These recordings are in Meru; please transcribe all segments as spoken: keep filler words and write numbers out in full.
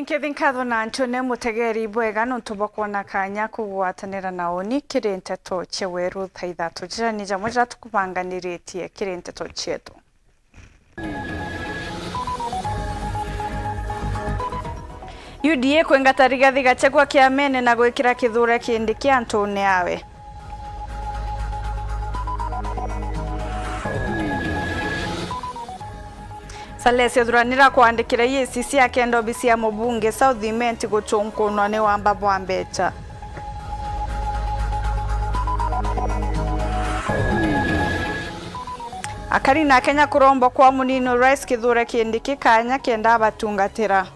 Nkethi nkatho na ntune mutegeri bwega nontu bwa kwona kanya kugwatanira na uni kiri nteto cia weru thaa ithatu. Jirani jamwe jira tukubanganiritie kiri nteto cietu. U D A kwingata Rigathi Gachagua kiamene na gwikira Kithure Kindiki antune awe. Salesi athuranira kwandikira E A C C akenda obisi ya mubunge South Imenti guchunkunwa ni wamba bwa mbecha. Akari na Kenya kuromba kwa munini Rais Kithure Kindiki kanya kenda abatungatira.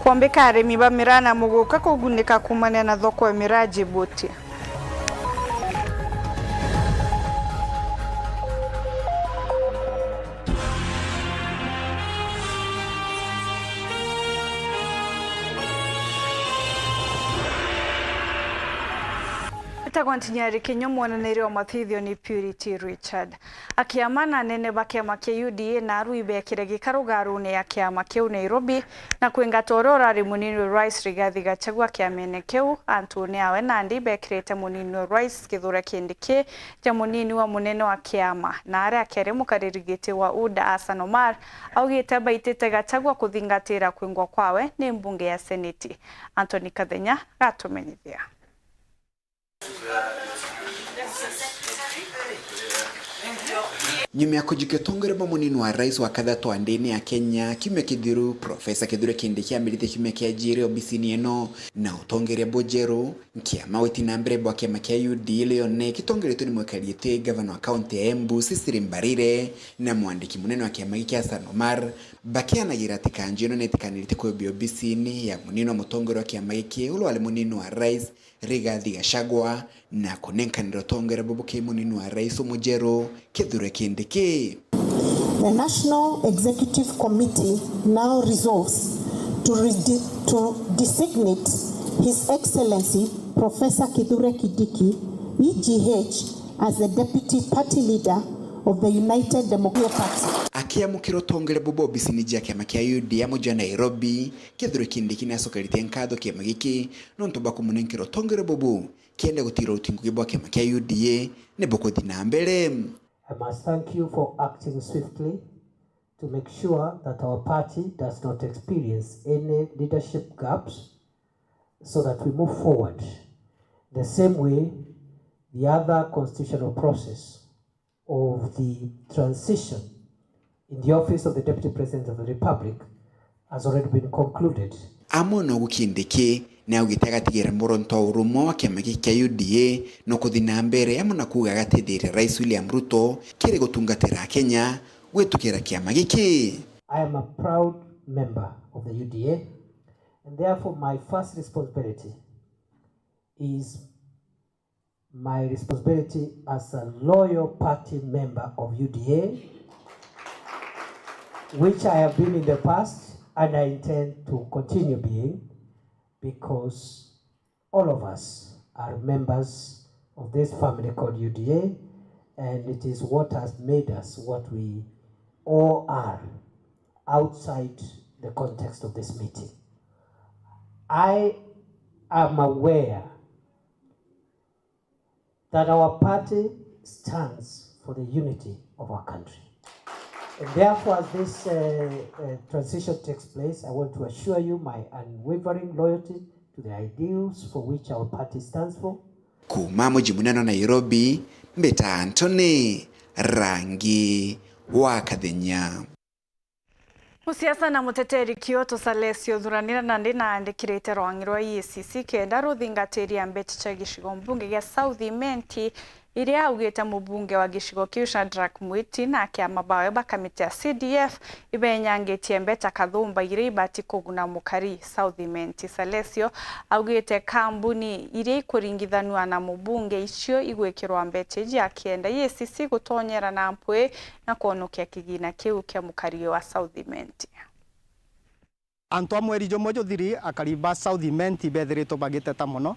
Kwombika arimi ba miraa na muguka kugunika kumania na thoko ya miraa Djibouti. Itagwa Ntinyari Kinyo, mwananiri wa mathithio ni Purity Richard. Akiama na anene ba kiama kia U D A na arui bekire gikaru ngaruni ya kiama kiu Nairobi, na kwingata uria urari munini wa Rais Rigathi Gachagua kiamene kiu. Antune awe nandi bekirite munini wa Rais Kithure Kindiki ja munini wa munene wa kiama, na aria akeri mukariri giti wa U D A Hassan Omar augite baitite Gachagua kuthingatira kwingwa kwawe ni mbunge ya Seneti. Anthony Kathenya gatumenyithia. Nyuma ya kujukia utongoria bwa munini wa rais wa kathatu wa ndini ya Kenya kiumia kithiru, Profesa Kithure Kindiki amerite kiumia kia jiri obisini ino na utongeria bujeru, nkiama witi na mbere bwa kiama kia U D A leo ni kitongeretwe ni mwikari giti gavana wa kaunti ya Embu Cecily Mbarire na mwandiki munene wa kiama giki Hassan Omar bakianagira ati kanju ino nitikanirite kwibia obisini ya munini wa mutongoria wa kiama giki uria wari munini wa rais Rigathi Gachagua na kunenkanira utongeria bubu ki munini wa rais umujeru Kithure Kindiki. The National Executive Committee now resolves to, rede- to designate His Excellency Professor Kithure Kindiki, E G H, as the Deputy Party Leader of the United Democratic Party. Akiamukira utongeria bubu obisini jia kiama kia U D A muji wa Nairobi, Kithure Kindiki niacokeritie nkatho kiama giki nontu bwa kumunenkera utongeria bubu. Kenda gutigira uti ngugi bwa kiama kia U D A ni bukuthi na mbere. I must thank you for acting swiftly to make sure that our party does not experience any leadership gaps so that we move forward. The same way, the other constitutional process of the transition in the office of the Deputy President of the Republic has already been concluded. Amwe nogu Kindiki niaugite agatigirira muronto wa urumwe wa kiama giki kia U D A no kuthi na mbere, amwe na kuuga agatithiria Rais William Ruto kiri gutungatira Akenya gwitukira kiama giki. I am a proud member of the U D A, and therefore my first responsibility is my responsibility as a loyal party member of U D A, which I have been in the past and I intend to continue being, because all of us are members of this family called U D A, and it is what has made us what we all are outside the context of this meeting. I am aware that our party stands for the unity of our country. And therefore, as this uh, uh, transition takes place, I want to assure you my unwavering loyalty to the ideals for which our party stands for. Kuuma muji munene wa Nairobi, mbita Anthony Rangi wa Kathenya. Musiasa na muteteri Kioto Salesio Thuranira nandi naandikirite rwang'i rwa E A C C kenda ruthingatiria mbeti cia gicigo mbunge gia South Imenti, iria augite mubunge wa gicigo kiu Shadrack Mwiti na akiama bawe ba kamiti ya C D F ibenyangitie mbeta kathumba iria ibati kuguna mukari. South Imenti Salesio augite kambuni iria ikuringithanua na mubunge icio igwikirwa mbeti iji akienda E A C C gutonyera na mpwi na kwonokia kigina kiu kia mukari wa South Imenti. Antu a mweri jumwe juthiri, akari ba South Imenti bethiritwe bagiteta mono,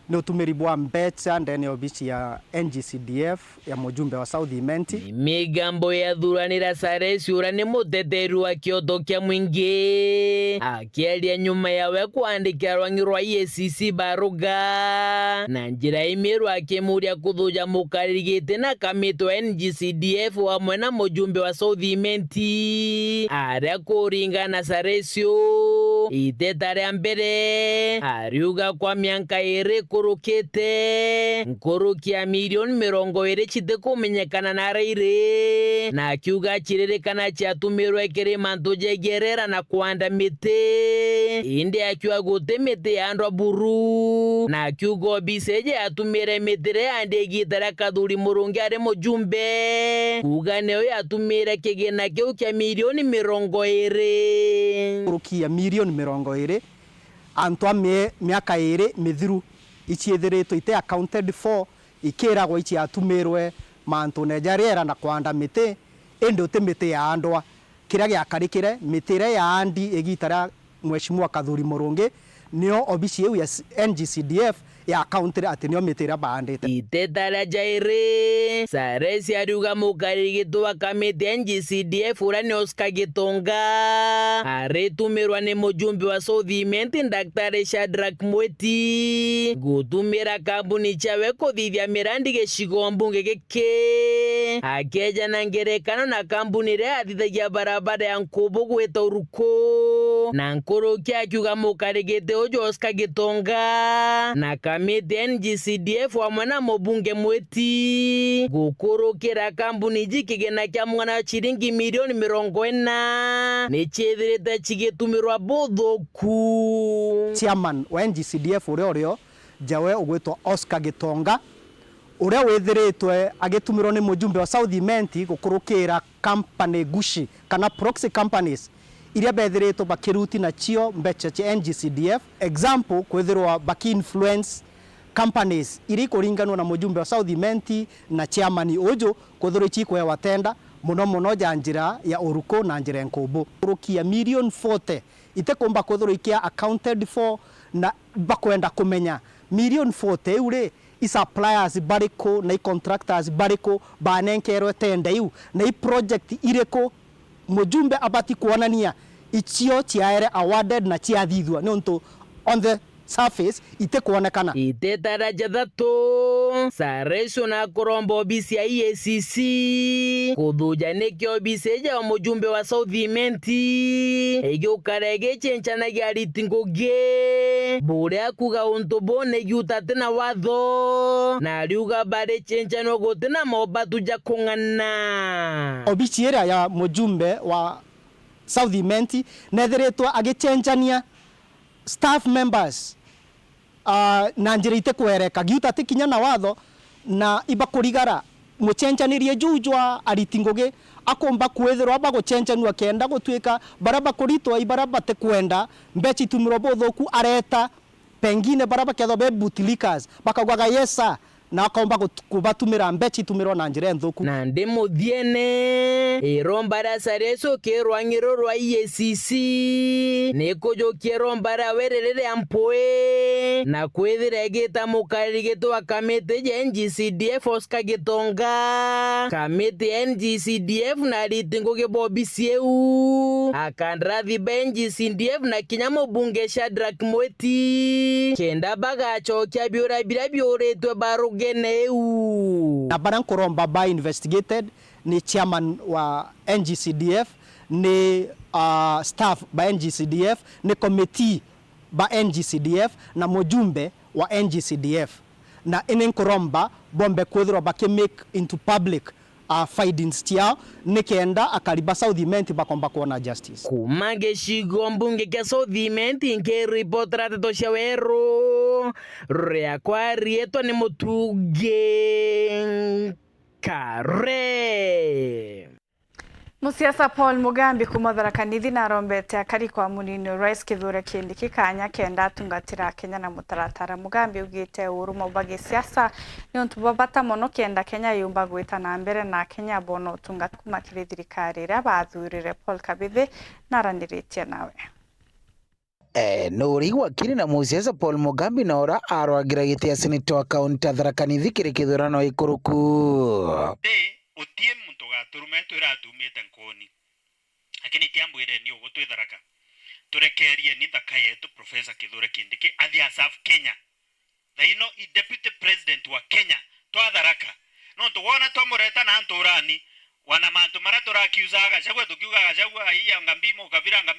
Ni utumiri bwa mbeca ndene ya obici ya N G C D F ya mujumbe wa South Imenti. Migambo ya Thuranira Saresi uria ni muteteri wa kioto kia mwingi, akiaria nyuma yawe kwandikira rwangi rwa E A C C baruga na njira imiru akimuria kuthuja mukariri giti na kamiti wa N G C D F wamwe na mujumbe wa South Imenti, aria kuringana na Saresio, iteta ria mbere ariuga kwa mianka iri ikurukite, nkuruki ya milioni mirongo iri citikumenyekana na rairi, na akiuga ciririkana ciatumirwe kiri mantu jegie rera na kwanda miti, indi akiuga guti miti yaandwa buru, na akiuga obisi iji yatumire miti iria yandi igita ria Kathuri Murungi ari mujumbe, kuuga niyo yatumire kigina kiu kia milioni mirongo iri. Nkuruki ya milioni mirongo iri, antu a mie-, miaka iri mithiru iciithiritwe ite accounted for, ikiragwa iciatumirwe mantune ja riera na kwanda miti, indi uti miti yaandwa. Kiria giakarikire, miti iria yaandi igita ria Mheshimiwa Kathuri Murungi, nio obici iu ya s-, N G C D F ya county ati nio miti iria baandite. Iteta ria jairi, Saresi ariuga mukariri giti wa kamiti ya N G C D F uria ni Oscar Gitonga, aritumirwa ni mujumbe wa South Imenti, Daktari Shadrack Mwiti, gutumira kambuni ciawe kuthithia mirandi gicigo mbunge giki, akeja na ngerekano na kambuni iria yathithagia barabara ya Nkubu gwita Uruku, na nkuruki akiuga mukariri giti uju Oscar Gitonga na kamiti ya N G C D F amwe na mubunge Mwiti gukurukira kambuni iji kigina kia mwana wa ciringi milioni mirongo ina ni ciithirite cigitumirwa buthuku. Chairman wa N G C D F uria urio njawe ugwitwa Oscar Gitonga, uria withiritwe agitumirwa ni mujumbe wa South Imenti gukurukira company gushi kana proxy companies iria bethiritwe bakiruti nacio mbeca cia N G C D F. Example, kwithirwa baki-influence companies iria ikuringanwa na mujumbe wa South Imenti na chairman uju, kwithirwa ici ikwewa tenda, muno muno ja njira ya Uruku na njira ya Nkubu. Nkuruki ya million forty itikumba kwithirwa ikia accounted for, na bakwenda kumenya million forty iu ri, i suppliers bariku na i contractors bariku banenkerwe tenda iu, na i project iriku mujumbe abati kwonania icio ciaere awarded na ciathithua, niuntu on the surface itikwonekana. Iteta ria jathatu, Sareso na kuromba obisi ya E A C C kuthuja niki obisi iji ya mujumbe wa South Imenti igiukara igicenjanagia ariti ngugi, buria kuga untu buu ni giuta ti na watho, na ariuga baricenjanua guti na mobatu ja kung'ana. Obisi iria ya mujumbe wa South Imenti nethiritwe agicenjania staff members, ah, na njira itikwereka, giuta ti kinya na watho, na ibakurigara mucenjanirie juu jwa ariti ngugi akumba kwithirwa bagucenjanua kenda gutuika baria bakuritwa i baria batikwenda mbeca itumirwa buthuku areta. Pengine baria bakethwa be bootlickers bakaugaga, "Yes sir," na akomba gut-, kubatumira mbeca itumirwa na njira inthuku. Nandi muthiene, iromba ria Sareso ki rwang'i ruru rwa E A C C ni kujukia iromba riawe riri ria mpui, na kwithira igita mukariri giti wa kamiti ja N G C D F Oscar Gitonga, kamiti ya N G C D F na ariti ngugi ba obisi iu, akandarathi ba N G C D F na kinya mubunge Shadrack Mwiti, kenda bagacokia biuria biria biuritwe ba rugene iu. Na baria nkuromba ba investigated ni chairman wa N G C D F, ni, ah, staff ba N G C D F, ni committee ba N G C D F, na mujumbe wa N G C D F. Na ini nkuromba bombe kwithirwa baki make into public ah, findings ciao, nikenda akari ba South Imenti bakomba kwona justice. Kuuma gicigo mbunge kia South Imenti, nkiripotera nteto cia weru, riakwa riitwa ni Mutungi Nkare. Musiasa Paul Mugambi kuuma Tharaka Nithi narombete akari kwa munini Rais Kithure Kindiki kanya kenda atungatira Akenya na mutaratara. Mugambi augite urumo bwa gisiasa ni untu bwa bata mono kenda Kenya yumba gwita na mbere na Akenya bona utungata kuuma kiri thirikari iria baathurire. Paul Kabithi naraniritie nawe. Eh, nuri wakiri na musiasa Paul Mugambi na ura arwagira giti ya seneta wa kaunti ya Tharaka Nithi kiri kithurano ikuruku. Ti utie muntu ugaturuma etu ira atumite nkoni. Lakini ti ambwire ni ugu twi Tharaka. Turekerieni nthaka yetu Professor Kithure Kindiki athie aserve Kenya. Thaino i deputy president wa Kenya twa Tharaka. Nontu wona twamureta na nturani, wana mantu mara turakiusaga Gachagua, tukiuga Gachagua, aiya ngambimo, kabira ngambimo.